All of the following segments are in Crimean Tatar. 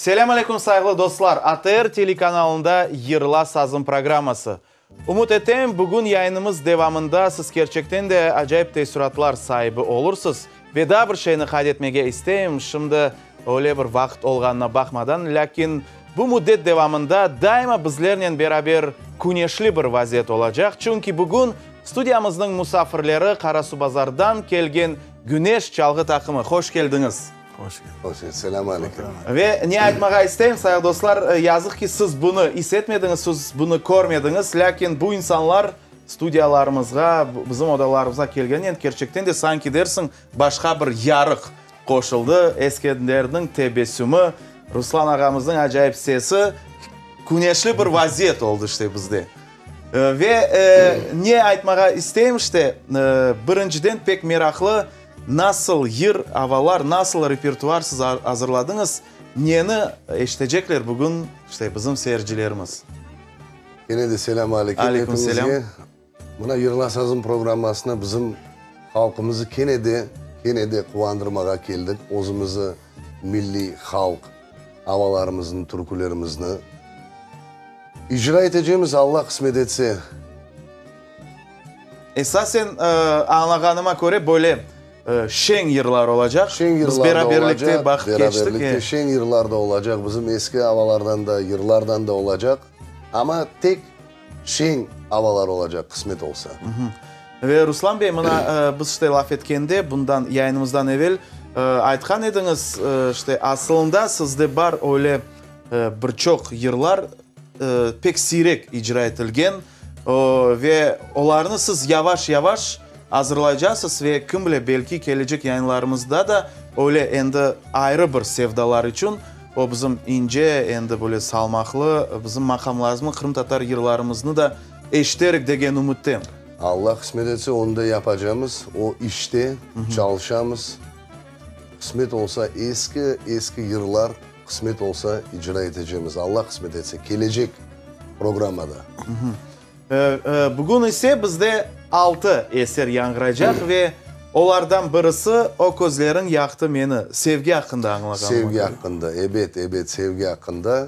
Selâm aleyküm sayğılı dostlar! ATR telekanalında Yırla sazım programması. Ümüt etem, bugün yayınımız devamında siz kerçekten de acayip teessüratlar saibi olursız. Ve daa bir şeyni qayd etmege isteyim, şimdi öyle bir vaqıt olğanına baqmadan, lâkin bu müddet devamında daima bizlernen beraber küneşli bir vaziyet olacaq, çünki bugün studiyamıznıñ musafirleri Qarasuvbazardan kelgen Güneş çalğı taqımı. Hoş keldiñiz! Hoş keldik. Hoş keldik. Selâm aleyküm. Ve ne aytmağa isteyim, sayğı dostlar, yazıq ki, siz bunı is etmediñiz, siz bunı körmediñiz, lâkin bu insanlar studiyalarımızğa, bizim odalarımızğa kelgeninen, kerçekten de, sanki dersiñ, başqa bir yarıq qoşuldı, Eskenderniñ tebessümi, Ruslan ağamıznıñ acayip sesi, küneşli bir vaziyet oldı işte bizde. Ve ne aytmağa isteyim, işte, birinciden pek meraqlı, Nasıl yır, avalar, nasıl repertuar siz azırladıñız, neni eşitecekler bugün, işte, bizim seyircilerimiz? Kene de selâm aleyküm Aleyküm selâm. epiñizge. Mına Yırla sazım programmasına bizim halqımızı kene de, kene de quvandırmağa keldik. Özümizi milliy halq avalarımıznı, türkülerimizni icra etecemiz, Alla qısmet etse. Esasen, añlağanıma köre, böyle şeñ yırlar olacaq. Şeñ Biz yırlar da beraberlikte olacaq, baqıp keçtik. beraberlikte şeñ yırlar da olacaq, bizim eski avalardan da, yırlardan da olacaq. Amma tek şeñ avalar olacaq, qısmet olsa. Ve Ruslan bey, mına, biz işte laf etkende, bundan, yayınımızdan evel, aytqan ediñiz, işte, asılında sizde bar öyle bir çoq yırlar, pek siyrek icra etilgen, Ve olarnı siz yavaş-yavaş azırlaycasız ve kim bile, belki kelecek yayınlarımızda da öyle endi ayrı bir sevdalar içün o bizim ince, endi böyle salmaqlı bizim maqamlarımıznı, qırımtatar yırlarımıznı da eşiterik degen ümüttem. Alla qısmet etse, onı da yapacamız. O işte çalışamız. Qısmet olsa, eski, eski yırlar Qısmet olsa, icra etecemiz, Alla qısmet etse, kelecek programmada. Bugün ise bizde altı eser yañğıraycaq ve olardan birisi O közleriñ yaqtı meni, sevgi aqqında añlağanıma köre. Sevgi aqqında, ebet, ebet, sevgi aqqında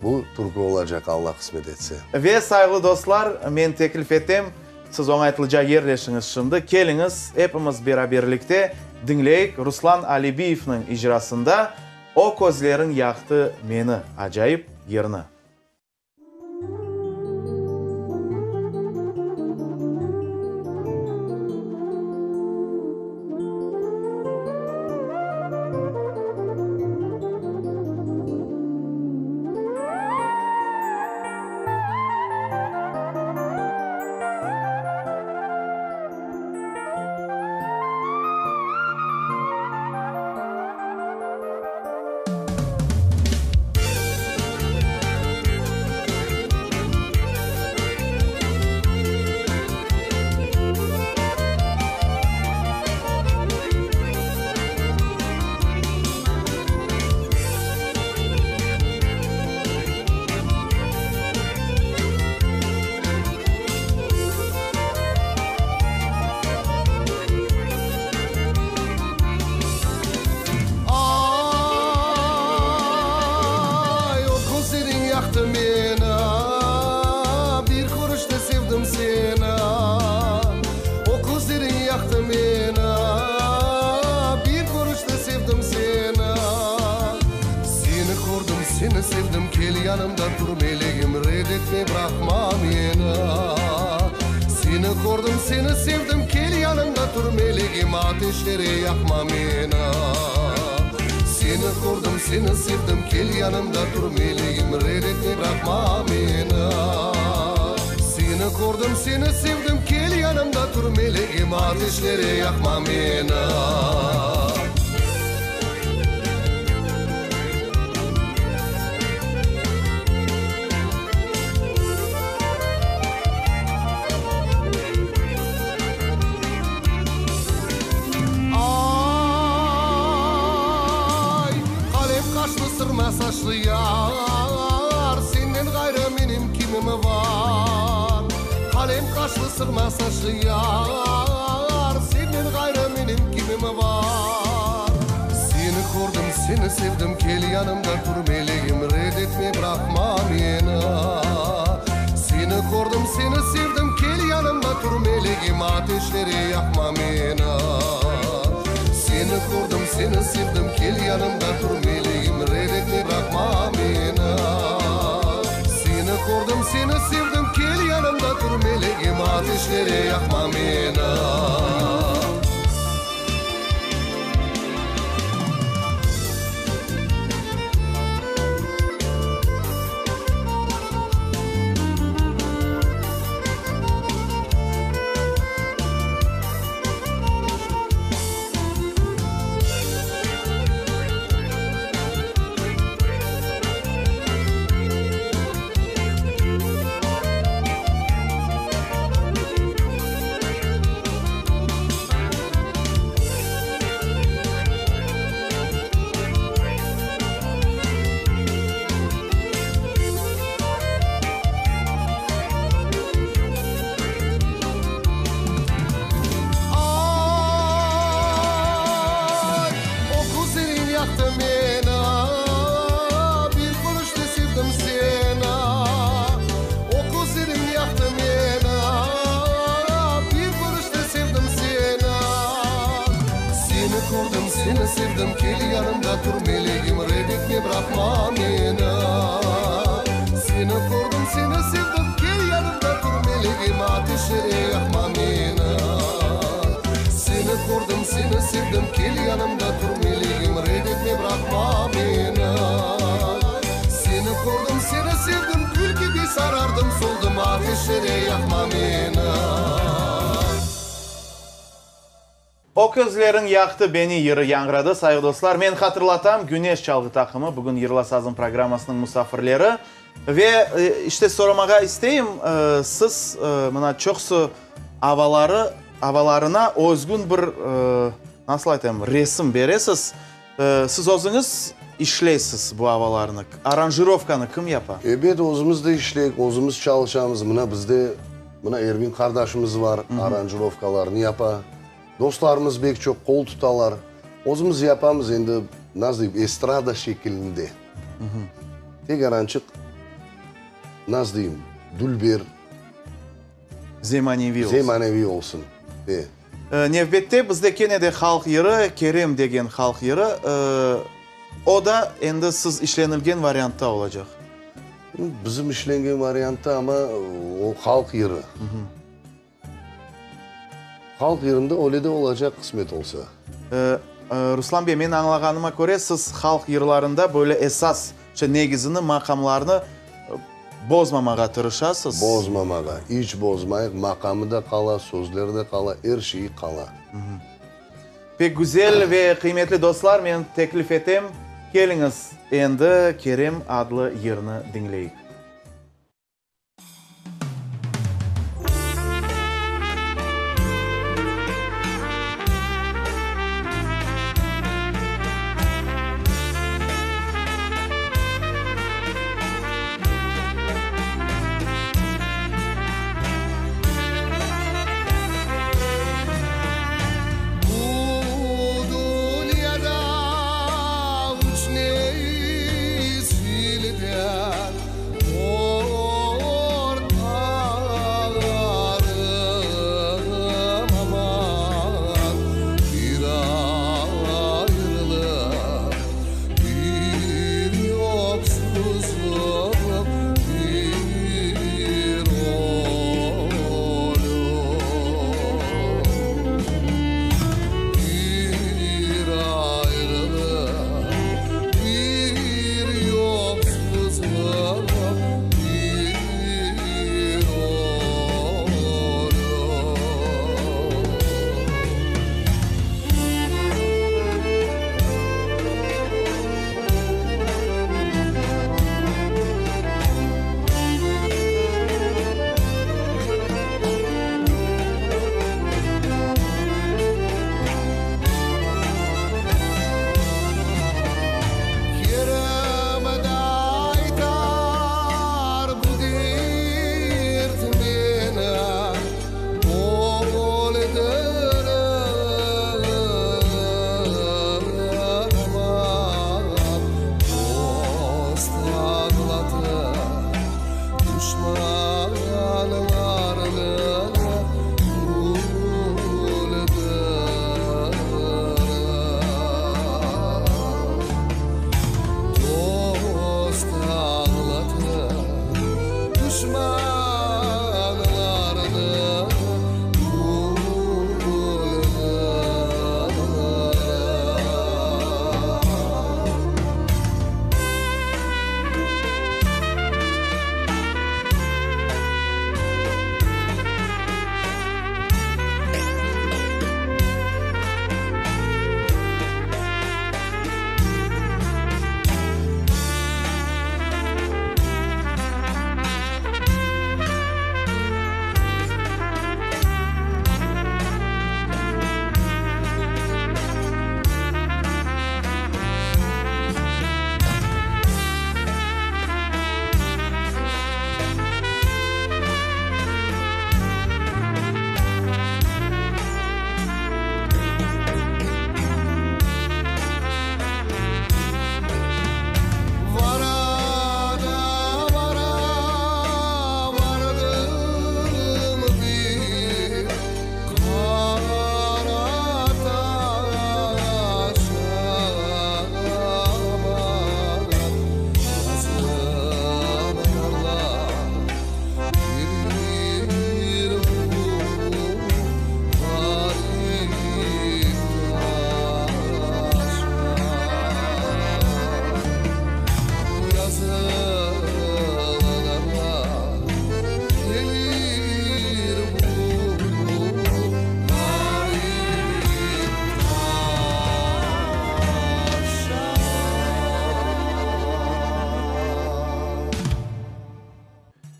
bu türkü olacaq, Alla qısmet etse. Ve, sayğılı dostlar, men teklif etem, siz oñaytlıca yerleşiñiz şimdi, keliñiz, epimiz beraberlikte diñleyik Ruslan Alibiyevniñ icrasında O közleriñ yaqtı meni acayip yırnı. Ay, o közleriñ yaqtı meni, Bir körüşte sevdim seni. O közleriñ yaqtı meni, Bir körüşte sevdim seni. Seni kördim, seni sevdim, kel yanımda tur, meleğim, red etme, bıraqma meni. Seni kördim, seni sevdim, kel yanımda tur, meleğim, ateşlere yaqma meni. Seni kördim, seni sevdim, kel yanımda tur, meleğim, red etme, bıraqma meni. Seni kördim, seni sevdim, kel yanımda tur, meleğim, ateşlere yaqma meni. Ay, qalem qaşlı, sırma saçlı yar, Senden ğayrı menim kimim bar? Qalem qaşlı, sırma saçlı yar, Senden ğayrı menim kimim bar? Seni kördim, seni. Seni sevdim, kel yanımda tur, meleğim, Red etme, bıraqma meni. Seni kördim, seni sevdim, kel yanımda tur, meleğim, Ateşlere yaqma meni. Seni kördim, seni sevdim, kel yanımda tur, meleğim, Red etme, bıraqma meni. Seni kördim, seni sevdim, kel yanımda tur, meleğim, Ateşlere yaqma meni. Ay, o közleriñ yaqtı meni, Bir körüşte sevdim seni. O közleriñ yaqtı meni, Bir körüşte sevdim seni. Seni kördim, seni sevdim, Kel yanımda tur, meleğim, Red etme, bıraqma meni. Seni kördim, seni sevdim, Kel yanımda tur, meleğim, Ateşlere yaqma meni. Seni kördim, seni sevdim, Kel yanımda tur, meleğim, Red etme, bıraqma meni. Seni kördim, seni sevdim, Gül kibi sarardım, soldım, Ateşlere yaqma meni. O közleriñ yaqtı beni yırı yañğıradı, sayğı dostlar. Men hatırlatam, Güneş çalğı taqımı bugün Yırla sazım programmasınıñ musafirleri. Ve işte soramağa isteyim, siz mına çoqusı avaları, avalarına özgün bir, nasıl aytayım, resim beresiz. Siz özüñiz işleysiz bu avalarnı, aranjirovkanı kim yapa? Ebet, özümiz de işleyik, özümiz çalışamız. Mına bizde, mına Ervin qardaşımız bar, aranjirovkalarnı yapa. Dostlarımız bek çoq qol tutalar. Özümiz yapamız endi, nasıl deyim, estrada şekilinde. Tek arançıq, nasıl deyim, dülber. Zemaneviy olsun. Zemaneviy olsun, e. Nevbette bizde kene de halq yırı, Kerem degen halq yırı. O da endi siz işlenilgen variantta olacaq. Bizim işlengen variantta, amma o halq yırı. Halq yırında öyle de olacaq, qısmet olsa. Ruslan bey, men añlağanıma köre, siz halq yırlarında böyle esas, işte negizini, maqamlarnı bozmamağa tırışasız. Bozmamağa, iç bozmayıq, maqamı da qala, sözleri de qala, er şeyi qala. Pek güzel ve qıymetli dostlar, men teklif etem, keliñiz endi Kerem adlı yırnı diñleyik. Bu dünyada üç nesilden.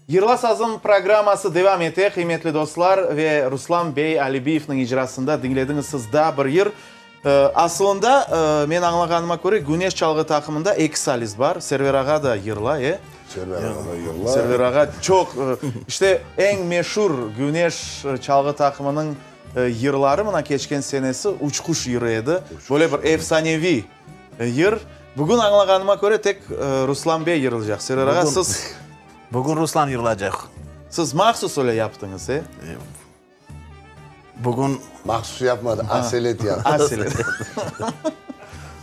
Yırla sazım programması devam ete, qıymetli dostlar, ve Ruslan bey Alibiyevniñ icrasında diñlediñiz siz daa bir yır. Asılında, men añlağanıma köre, Güneş çalğı taqımında eki solist bar, Server ağa da yırlay, e? Server ağa da yırlay. Server ağa çoq, işte, eñ meşur Güneş çalğı taqımınıñ yırları, mına, keçken senesi Uçquş yırı edi, böyle bir efsaneviy yır. Bugün añlağanıma köre, tek Ruslan bey yırlaycaq. Server ağa, siz... Bugün Ruslan yırlaycaq. Siz mahsus öyle yaptıñız, e? Bugün... Mahsus yapmadı, aselet yaptı. Aselet.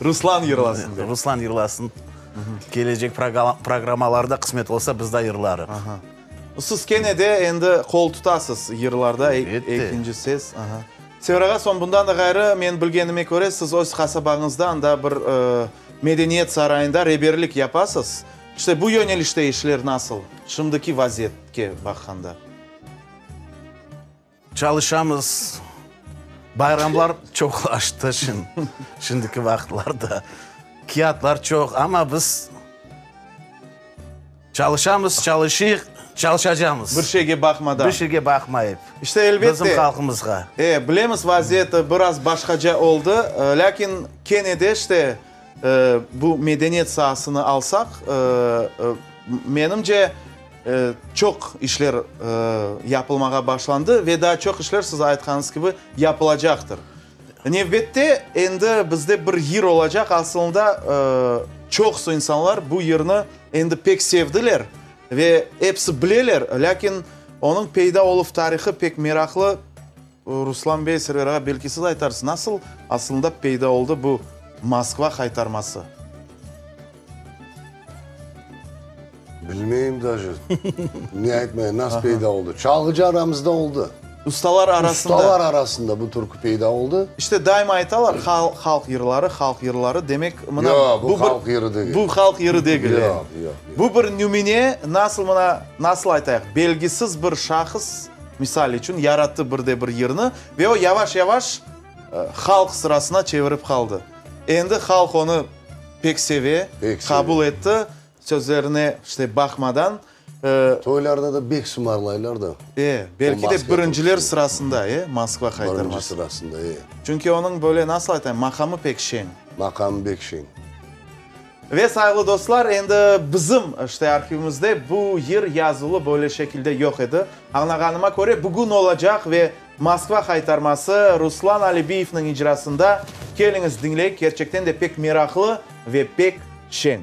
Ruslan yırlasın dep. Ruslan yırlasın. Kelecek programmalarda qısmet olsa, biz de yırlarıq. Siz kene de endi qol tutasız yırlarda, Elbette. ekinci ses. Sever ağa, soñ bundan da ğayrı, men bilgenime köre, siz öz qasabañızda anda bir medeniyet sarayında reberlik yapasız. İşte bu yönelişte işler nasıl, şimdiki vaziyetke baqqanda? Çalışamız. Bayramlar çoqlaştı şimdiki vaqıtlarda. Kâğıtlar çoq, amma biz çalışamız, çalışıyıq, çalışacamız. Bir şeyge baqmadan. Bir şeyge baqmayıp. İşte elbette. Bizim halqımızğa. E, bilemiz, vaziyet biraz başqaca oldı, lâkin kene de işte bu medeniyet saasını alsaq, menimce, Çoq işler yapılmağa başlandı ve daa çoq işler, siz aytqanıñız kibi, yapılacaqtır. Nevbette endi bizde bir yır olacaq. Asılında, çoqusı insanlar bu yırnı endi pek sevdiler ve episi bileler, lâkin onıñ peyda oluv tarihı pek meraqlı. Ruslan bey, Server ağa, belki siz aytarsız, nasıl asılında peyda oldı bu Moskva haytarması? Bilmeyim daje. Ne aytmayım, nasıl peyda oldı. Çalğıcı aramızda oldı. Ustalar arasında. Ustalar arasında bu türkü peyda oldı. İşte daima aytalar, halq yırları, halq yırları, demek, mına. Yoq, bu halq yırı degil. Bu halq yırı degil. Yoq, yoq, yoq. Bu bir nümüne, nasıl mına, nasıl aytayıq, belgisiz bir şahıs, misal içün, yarattı bir de bir yırnı ve o yavaş-yavaş halq sırasına çevirip qaldı. Endi halq onı pek seve, qabul etti, sözlerine, işte, baqmadan. Toylarda da bek sımarlaylar da. E, belki de birinciler sırasında, e, Moskva qaytarması. Birinci sırasında, e. Çünki onıñ böyle, nasıl aytayım, maqamı pek şeñ. Maqamı bek şeñ. Ve, sayğılı dostlar, endi bizim, işte, arhivimizde bu yır yazılı böyle şekilde yoq edi. Añlağanıma köre, bugün olacaq ve Moskva haytarması Ruslan Alibiyevniñ icrasında. Keliñiz, diñleyik, kerçekten de pek meraqlı ve pek şeñ.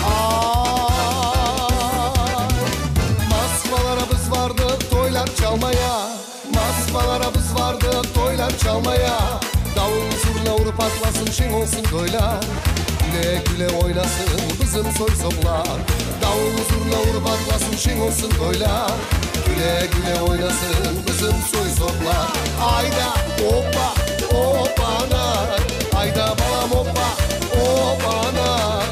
Ay, Moskvalara biz vardıq toylar çalmaya, Moskvalara biz vardıq toylar çalmaya. Davul zurna urıp atlasın, şeñ olsun toylar, Küle-küle oynasın bizim soy-soplar. Davul zurna urıp atlasın, şeñ olsun toylar, Küle-küle oynasın bizim soy-soplar. Ayda, oppa, opa-nay, Ayda, balam, oppa, opa-nay.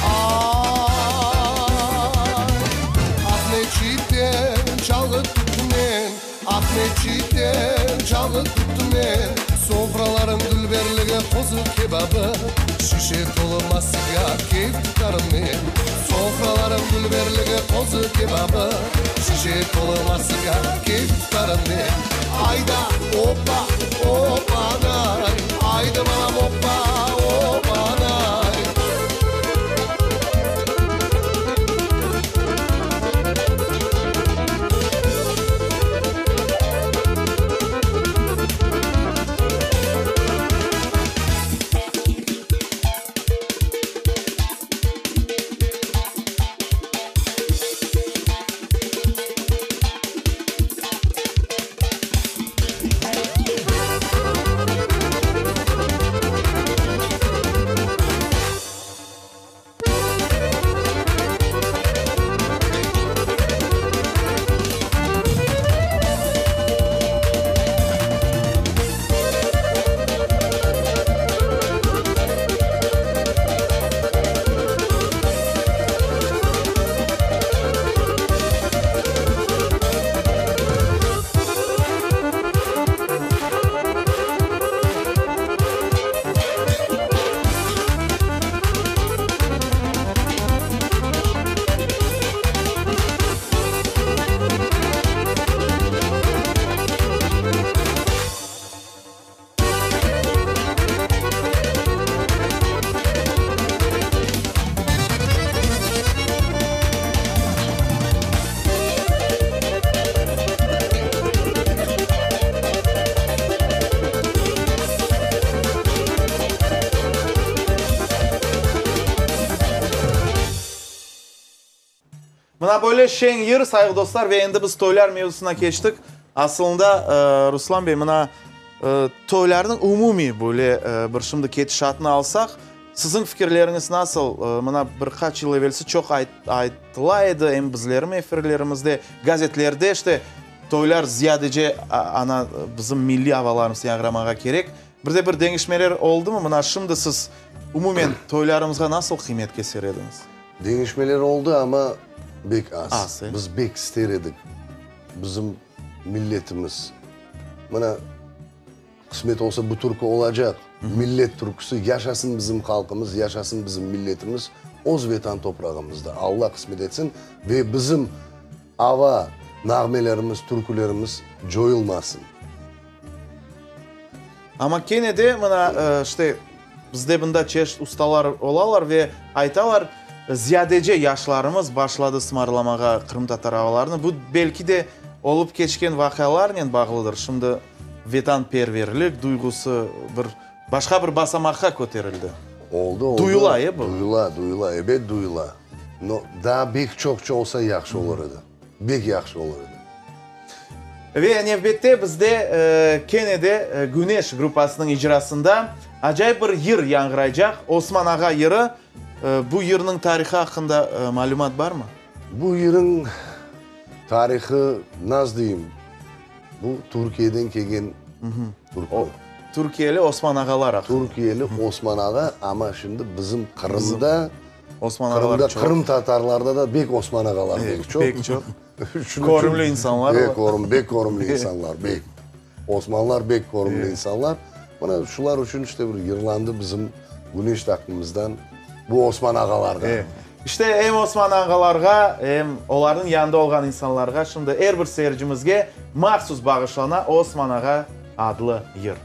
Ay, Aqmeçitten çalğı tuttım men, Aqmeçitten çalğı tuttım men. Sofralarıñ dülberligi, qozu kebabı, Şişe tolu masika, keyf tutarım men. Sofralarıñ dülberligi, qozu kebabı, Şişe tolu masika, keyf tutarım men. Ayda, oppa, opa-nay, Ayda, balam, oppa, opa-nay. Mına böyle şeñ yır, sayğı dostlar, ve endi biz toylar mevzusına keçtik. Asılında, Ruslan bey, mına toylarnıñ umumiy böyle bir şimdi ketişatını alsaq, siziñ fikirleriñiz nasıl? Mına bir qaç yıl evelsi çoq aytıla edi, em bizlerim efirlerimizde, gazetlerde, işte, toylar ziyadece ana bizim milliy avalarımız yañğıramağa kerek. Bir de bir deñişmeler oldımı? Mına şimdi siz umumen toylarımızğa nasıl qıymet keser ediñiz? Deñişmeler oldı, amma bek az. Az, e? Biz bek ister edik, bizim milletimiz, mına, qısmet olsa bu türkü olacaq, millet türküsi, yaşasın bizim halqımız, yaşasın bizim milletimiz öz Vetan toprağımızda, Alla qısmet etsin ve bizim ava, nağmelerimiz, türkülerimiz coyulmasın. Amma kene de, mına, işte, bizde mında çeşit ustalar olalar ve aytalar, ziyadece yaşlarımız başladı sımarlamağa qırımtatar avalarını. Bu, belki de, olıp keçken vaqialarnen bağlıdır. Şimdi vetanperverlik duyğusı bir başqa bir basamaqqa köterildi. Oldı, oldı. Duyula, e, bu? Duyula, duyula, ebet duyula. No, daa bek çoqça olsa yahşı olur edi. Bek yahşı olur edi. Ve nevbette bizde kene de Güneş gruppasınıñ icrasında acayip bir yır yañğıraycaq, Osman ağa yırı. Bu yırnıñ tarihı aqqında malümat barmı? Bu yırıñ tarihı, naz deyim, bu Türkiyeden kelgen türkü. Türkiyeli Osman ağalar aqqında. Türkiyeli Osman ağa, amma şimdi bizim Qırımda Osman ağalar Qırımda çoq. Qırımtatarlarda da bek Osman ağalar bek çoq. Bek çoq. Körümli insanlar. Bek körüm, bek körümli insanlar, bek. Osmanlar bek körümli insanlar. Mına şular içün işte bir yırlandı bizim Güneş taqımımızdan bu Osman ağalarğa. İşte em Osman ağalarğa, em olarnıñ yanında olğan insanlarğa, şimdi er bir seyircimizge mahsus bağışlana Osman ağa adlı yır.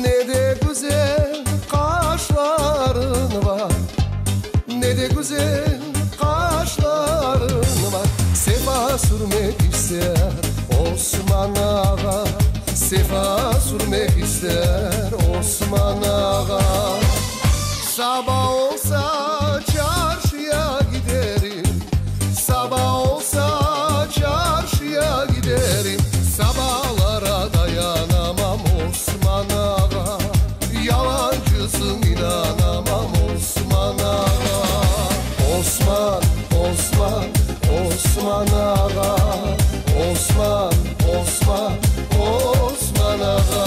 Ne de güzel qaşlarıñ bar, Ne de güzel qaşlarıñ bar. Sefa sürmek ister Osman ağa, Sefa sürmek ister Osman ağa. Saba olsa çarşıya giderim, Saba olsa çarşıya giderim, Sabalara dayanamam Osman ağa, Yalancısıñ inanamam Osman ağa. Osman, Osman, Osman ağa, Osman, Osman, Osman ağa.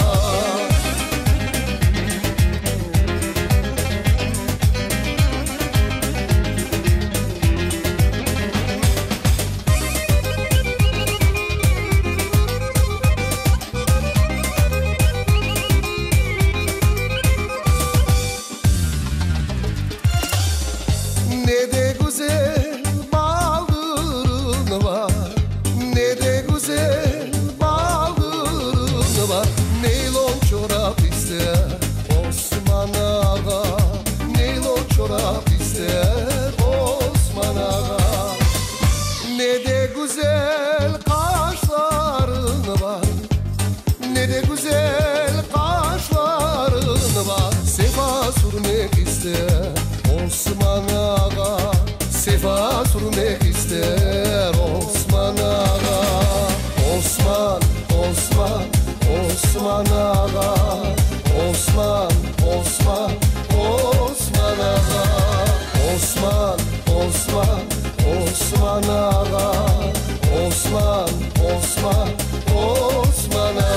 Ne de güzel baldırıñ bar, Ne de güzel baldırıñ bar, Neylon çorap ister Osman ağa, Neylon çorap ister Osman ağa. Ne de güzel qaşlarıñ bar, Ne de güzel qaşlarıñ bar, Sefa sürmek ister Osman ağa, Sefa sürmek ister Osman ağa. Osman, Osman, Osman ağa, Osman, Osman, Osman ağa. Osman, Osman, Osman ağa, Osman, Osman, Osman ağa.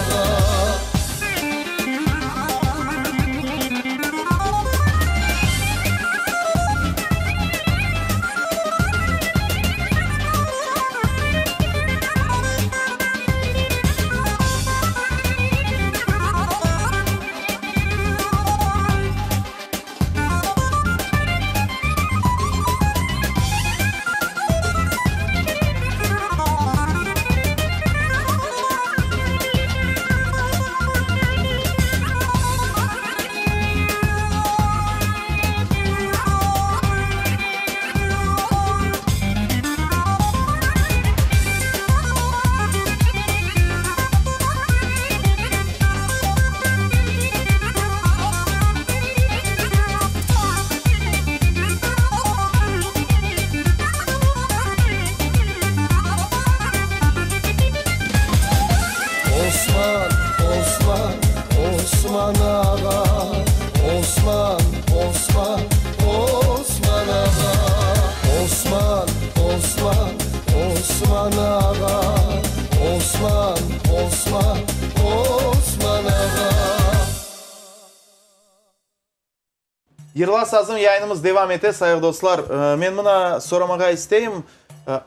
Yırla sazım yayınımız devam ete, sayğı dostlar. Men mına soramağa isteyim,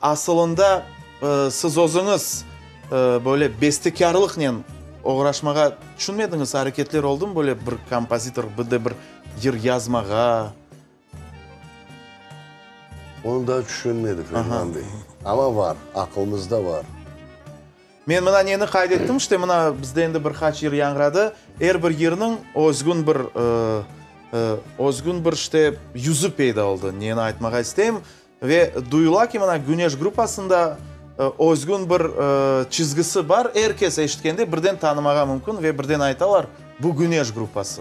asılında siz özüñiz böyle bestekârlıqnen oğraşmağa tüşünmediñiz, areketler oldumı böyle bir kompozitor, bir de bir yır yazmağa? Onı daa tüşünmedik, Revan bey. Amma var, aqılımızda var. Men mına neni qayd ettim, işte mına bizde endi bir qaç yır yañğıradı. Er bir yırnıñ özgün bir, özgün bir işte yüzü peyda oldı, neni aytmağa isteyim. Ve duyula ki, mına Güneş gruppasında özgün bir çizgisi bar, er kes eşitkende birden tanımağa mümkün ve birden aytalar, bu Güneş gruppası.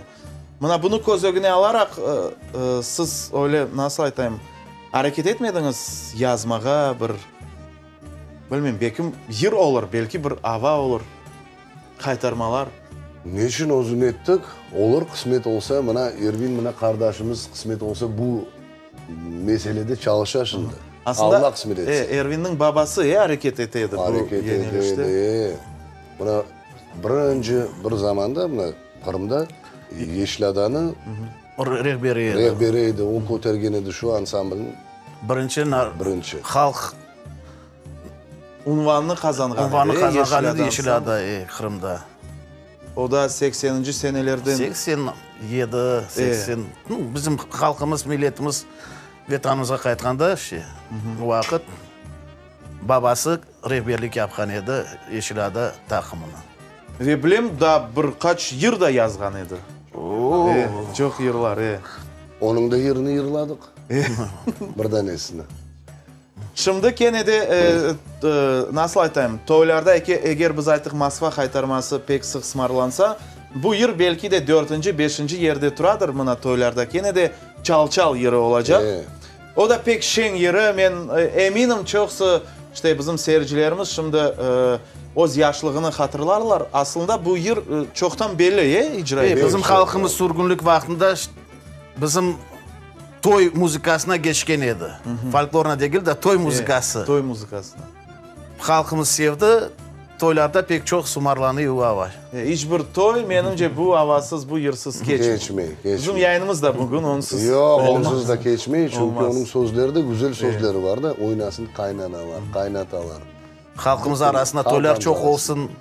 Mına bunı köz ögüne alaraq, siz öyle, nasıl aytayım, areket etmediñiz yazmağa bir, bilmeyim, belki yır olur, belki bir ava olur, qaytarmalar. Neçün özün ettik, olur, qısmet olsa, mına Ervin, mına qardaşımız, qısmet olsa, bu meselede çalışa şimdi. Aslında, Alla qısmet etsin. E, Ervinniñ babası, e, areket ete edi bu Areket ete yönelişte. edi, e. Mına birinci bir zamanda mına Qırımda Yeşil-Adanı Rehberi edi. Rehberi edi, o kötergen edi şu ansamblni. Birinci Birinci. halq Unvanını qazanğan edi, Unvanını e, qazanğan edi Yeşil-Ada Yeşil-Ada, e, Qırımda. O da sekseninci senelerden. 87, 80, nu, bizim halqımız, milletimiz Vetanımızğa qaytqanda, işte, o vaqıt babası rehberlik yapqan edi Yeşil-Ada taqımına. Ve bilem, daa bir qaç yır da yazğan edi. E, çoq yırlar, e. Onıñ da yırını yırladıq, bir danesini. Şimdi kene de, nasıl aytayım, toylarda eger biz ayttıq Moskva haytarması pek sıq sımarlansa, bu yır belki de dörtünci, beşinci yerde turadır mına toylarda kene de Çal-çal yırı olacaq. O da pek şeñ yırı, men eminim çoqusı işte bizim seyircilerimiz şimdi öz yaşlığını hatırlarlar. Aslında bu yır çoqtan belli, e, icra etilgen. Bizim halqımız sürgünlik vaqtında bizim Toy muzıkasına keçken edi. Folklorına degil de, toy muzıkası. Toy muzıkasına. Halqımız sevdi, toylarda pek çoq sumarlanıy o ava. İç bir toy, menimce, bu avasız, bu yırsız keçmey. Keçmey, keçmey. Bizim yayınımız da bugün onsuz. Yoq, onsuz da keçmey, çünki onıñ sözleri de güzel sözleri var da, oynasın qaynanalar, qaynatalar. Halqımız arasında toylar çoq olsun,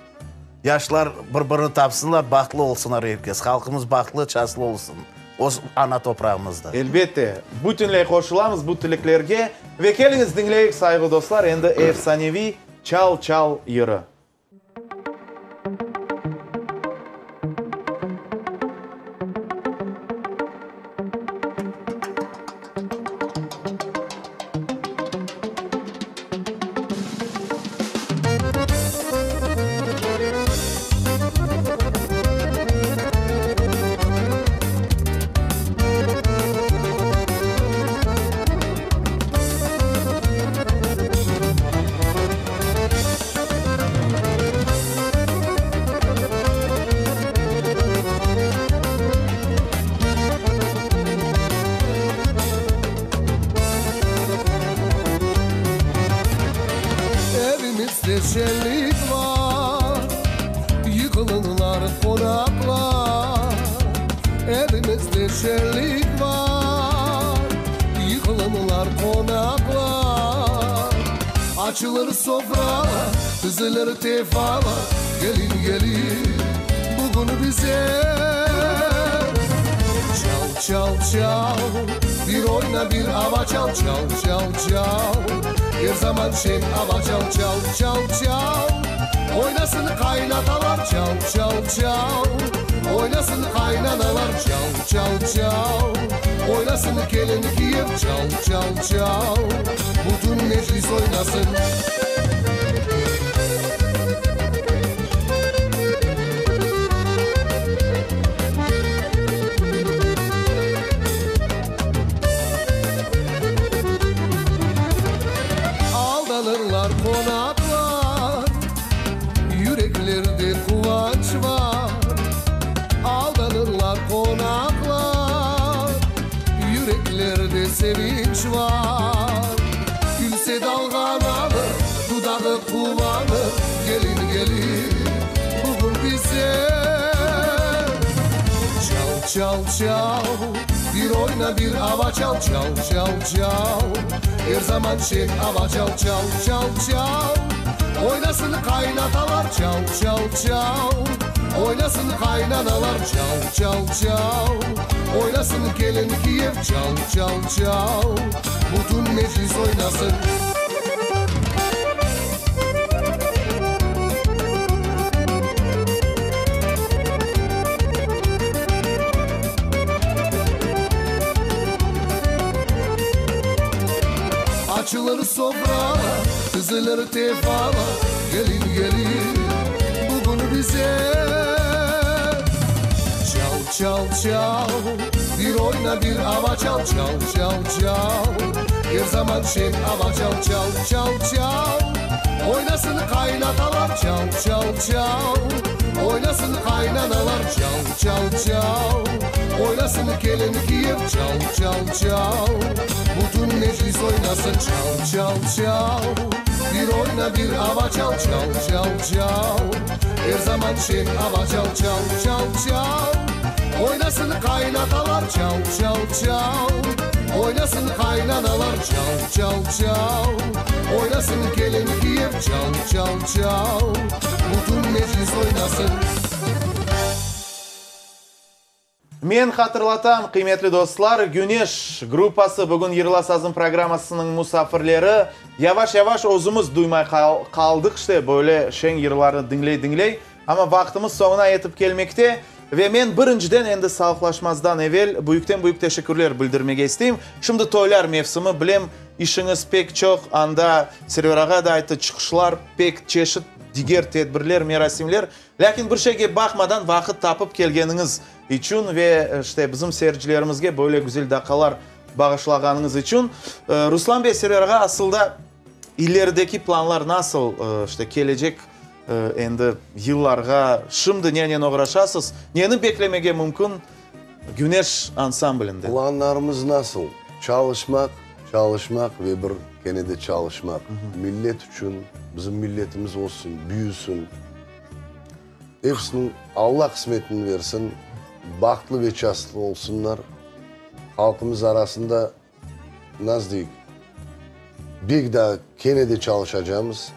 yaşlar bir-birini tapsınlar, bahtlı olsunlar er kes. Halqımız bahtlı, çaslı olsun öz ana toprağımızda. Elbette, bütünley qoşulamız bu tileklerge ve keliñiz diñleyik, sayğılı dostlar, endi efsaneviy Çal, çal yırı. Evimizde şenlik var, Yığılırlar qonaqlar. Evimizde şenlik var, Yığılırlar qonaqlar. Açılır sofralar, tizilir tefalar, Kelin, kelin, bugün bize. Çal, çal, çal, bir oyna, bir ava çal, çal, çal, çal, Er zaman şeñ ava çal, çal, çal, çal, Oynasın qaynatalar, çal, çal, çal, Oynasın qaynanalar, çal, çal, çal, Oynasın kelin, kiyev, çal, çal, çal, Bütün meclis oynasın. Aldanırlar qonaqlar, Yüreklerde quvanç bar. Aldanırlar qonaqlar, Yüreklerde sevinç bar. Külse dalğalanır, dudağı quvanır, Kelin, kelin, bugün bize. Çal, çal, çal. Bir oyna, bir ava çal, çal, çal, çal. Er zaman şeñ ava çal, çal, çal, çal. Oynasın qaynatalar, çal, çal, çal. Oynasın qaynanalar, çal, çal, çal. Oynasın kelin, kiyev, çal, çal, çal. Bütün meclis oynasın. Açılır sofralar, tizilir tefalar, Kelin, kelin, bugün bize. Çal, çal, çal, bir oyna, bir ava çal, çal, çal, çal. Er zaman şeñ ava çal, çal, çal, çal. Oynasın qaynatalar, çal, çal, çal. Oynasın qaynanalar, çal, çal, çal. Oynasın kelin, kiyev, çal, çal, çal. Bütün meclis oynasın, çal, çal, çal. Bir oyna, bir ava çal, çal, çal, çal. Er zaman şeñ ava çal, çal, çal, çal. Oynasın qaynatalar, çal, çal, çal. Oynasın qaynanalar, çal, çal, çal. Oynasın kelin, kiyev, çal, çal, çal. Bütün meclis oynasın. Men hatırlatam, qıymetli dostlar, Güneş gruppası bugün Yırla sazım programmasınıñ musafirleri. Yavaş-yavaş özümiz duymay qaldıq işte, böyle şeñ yırlarnı diñley-diñley. Amma vaqtımız soñuna yetip kelmekte ve men birinciden endi sağlıqlaşmazdan evel büyükten-büyük teşekkürler bildirmege isteyim. Şimdi toylar mevsimi, bilem, işiñiz pek çoq, anda Server ağa da ayttı, çıqışlar pek çeşit, diger tedbirler, merasimler. Lâkin bir şeyge baqmadan vaqıt tapıp kelgeniñiz içün ve işte bizim seyircilerimizge böyle güzel daqqalar bağışlağanıñız içün. Ruslan bey, Server ağa, asılda ilerideki planlar nasıl, işte kelecek endi yıllarğa şimdi nenen oğraşasız, neni beklemege mümkün Güneş ansamblinden? Planlarımız nasıl? Çalışmaq, çalışmaq ve bir kene de çalışmaq. Millet içün, bizim milletimiz olsun, büyüsün. Episiniñ Alla qısmetini versin, bahtlı ve çastlı olsunlar. Halqımız arasında, nasıl deyik, bek daa kene de çalışacamız.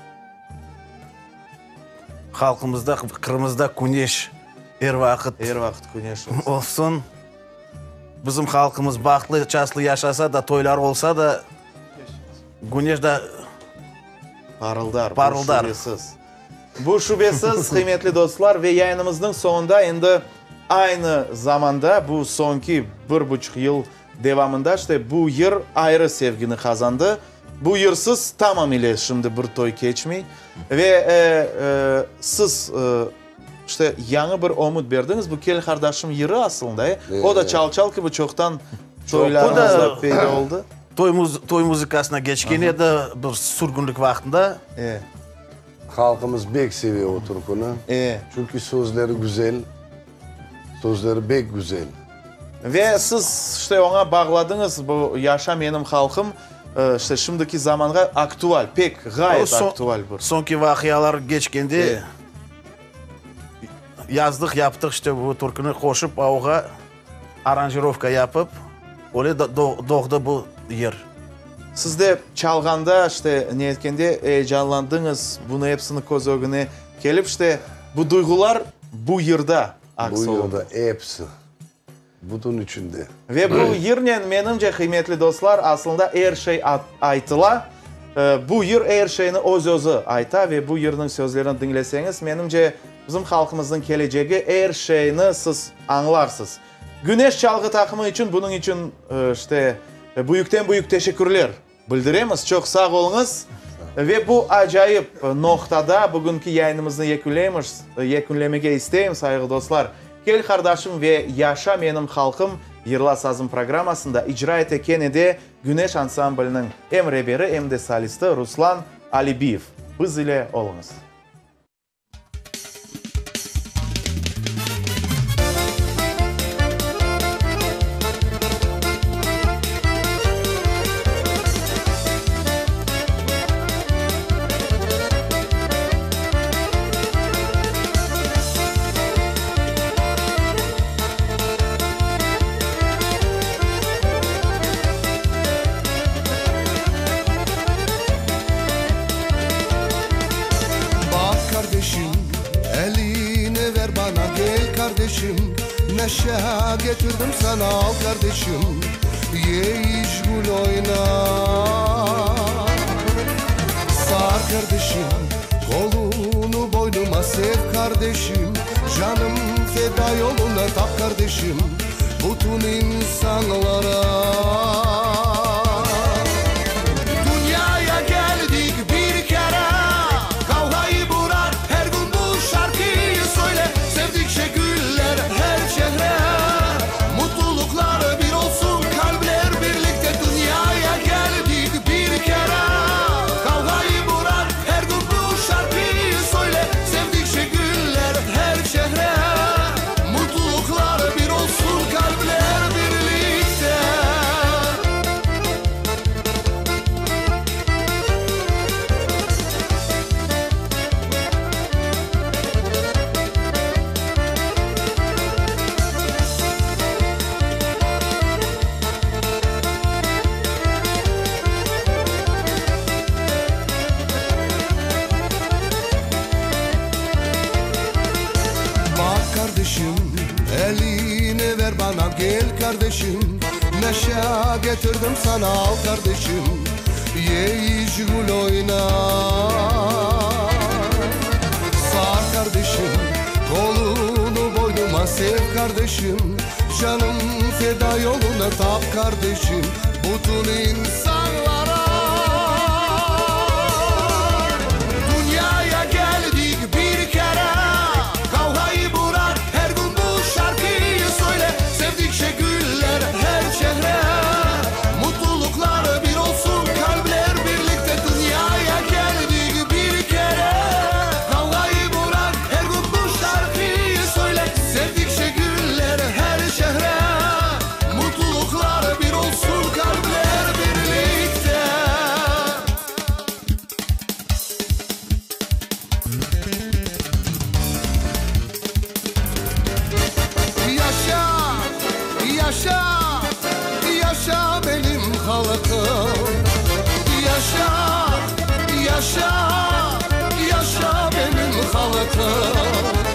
Halqımızda, Qırımızda küneş er vaqıt. Er vaqıt küneş olsun. Olsun. Bizim halqımız bahtlı, çastlı yaşasa da, toylar olsa da, küneş da parıldar. Parıldar. Bu şübesiz. Bu şübesiz, qıymetli dostlar, ve yayınımıznıñ soñunda endi aynı zamanda bu soñki bir buçuq yıl devamında işte bu yır ayrı sevgini qazandı. Bu yırsız tamam ile şimdi bir toy keçmey. Ve siz işte yañı bir ümüt berdiñiz, bu Kel qardaşım yırı asılında, e? O da çal-çal kibi çoqtan toylarımızda peyda oldı. Toy muzıkasına keçken edi bir sürgünlik vaqtında. E. Halqımız bek seve o türküni. E. Çünki sözleri güzel, sözleri bek güzel. Ve siz işte oña bağladıñız bu Yaşa menim halqım, işte şimdiki zamanğa aktual, pek, ğayet aktual bir. Soñki vaqialar keçkende yazdıq, yaptıq işte bu türküni qoşıp oğa aranjirovka yapıp, öyle doğdı bu yır. Siz de çalğanda, işte ne etkende eyecanlandıñız, bunı episini köz ögüne kelip, işte bu duyğular bu yırda aks olundı. Bu yırda episi, bütün içinde. Ve bu yırnen, menimce, qıymetli dostlar, aslında er şey aytıla. Bu yır er şeyni öz-özü ayta ve bu yırnıñ sözlerini diñleseñiz, menimce, bizim halqımıznıñ kelecegi, er şeyni siz añlarsız. Güneş çalğı taqımı içün bunıñ içün, işte, büyükten-büyük teşekkürler bildiremiz. Çoq sağ oluñız. Ve bu acayip noqtada bugünki yayınımıznı yekünleymiz, yekünlemege isteyim, sayğılı dostlar. Kel, qardaşım ve Yaşa menim halqım yırla sazım programmasında icra ete kene de Güneş ansambliniñ em reberi, em de solisti Ruslan Alibiyev. Biz ile oluñız. Neşe getirdim sana al kardeşim Ye iç gül oyna Sar kardeşim Kolunu boynuma sev kardeşim Canım feda yoluna tap kardeşim Bütün insanlara Dünyaya geldik bir kere Kavgayı bırak her gün bu şarkıyı söyle Sevdikçe güller her çehre Mutluluklar bir olsun kalpler birlikte Dünyaya geldik bir kere Kavgayı bırak her gün bu şarkıyı söyle Sevdikçe güller her çehre Mutluluklar bir olsun kalpler birlikte Bak kardeşim elini ver bana gel kardeşim Neşe getirdim sana al kardeşim Ye iç gül oyna Sar kardeşim kolunu boynuma sev kardeşim Canım feda yoluna tap kardeşim Bütün insanlara Dünyaya geldik bir kere Kavgayı bırak her gün bu şarkıyı söyle Sevdikçe güller her çehre Mutluluklar bir olsun kalpler birlikte Dünyaya geldik bir kere Kavgayı bırak her gün bu şarkıyı söyle Sevdikçe güller her çehre Mutluluklar bir olsun kalpler birlikte Yaşa, yaşa, yaşa benim halkım Yaşa, yaşa, yaşa benim halkım.